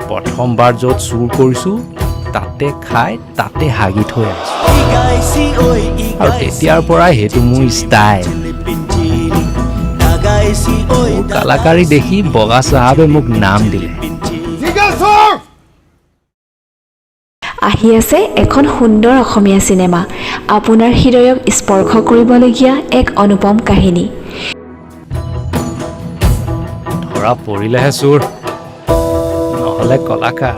প্ৰথমবাৰ য'ত চুৰ কৰিছোঁ, তাতে খাই তাতে হাগি থৈ আহিছোঁ আৰু তেতিয়াৰ পৰাই সেইটো মোৰ ষ্টাইল। মোৰ কালাকাৰী দেখি বগা চাহাবে মোক নাম দিলে। আহি আছে এখন সুন্দৰ অসমীয়া চিনেমা, আপোনাৰ হৃদয়ক স্পৰ্শ কৰিবলগীয়া এক অনুপম কাহিনী। ধৰা পৰিলেহে চোৰ, নহ'লে কলাকাৰ।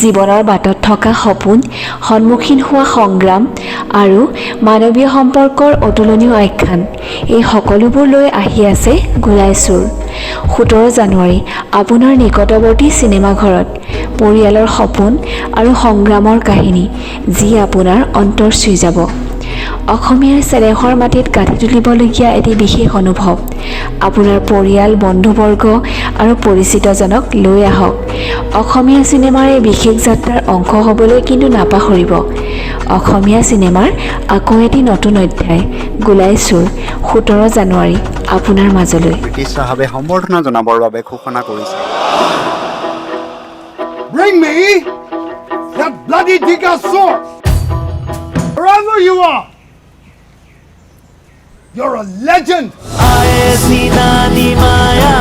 জীৱনৰ বাটত থকা সপোন, সন্মুখীন হোৱা সংগ্ৰাম আৰু মানৱীয় সম্পৰ্কৰ অতুলনীয় আখ্যান, এই সকলোবোৰ লৈ আহি আছে গোলাই চোৰ। 17 জানুৱাৰী আপোনাৰ নিকটৱৰ্তী চিনেমাঘৰত। পৰিয়ালৰ সপোন আৰু সংগ্ৰামৰ কাহিনী, যি আপোনাৰ অন্তৰ চুই যাব। অসমীয়াৰ চেনেহৰ মাটিত গাঁঠি তুলিবলগীয়া এটি বিশেষ অনুভৱ। আপোনাৰ পৰিয়াল, বন্ধুবৰ্গ আৰু পৰিচিতজনক লৈ আহক। অসমীয়া চিনেমাৰ এই বিশেষ যাত্ৰাৰ অংশ হ'বলৈ কিন্তু নাপাহৰিব। অসমীয়া চিনেমাৰ আকৌ এটি নতুন অধ্যায় গোলাই চোৰ, 17 জানুৱাৰী আপোনাৰ মাজলৈ। ব্ৰিটিছ চাহাবে সম্বৰ্ধনা জনাবৰ বাবে ঘোষণা কৰিছে। Bring me that bloody Dika sword! Wherever you are! You're a legend! Maya.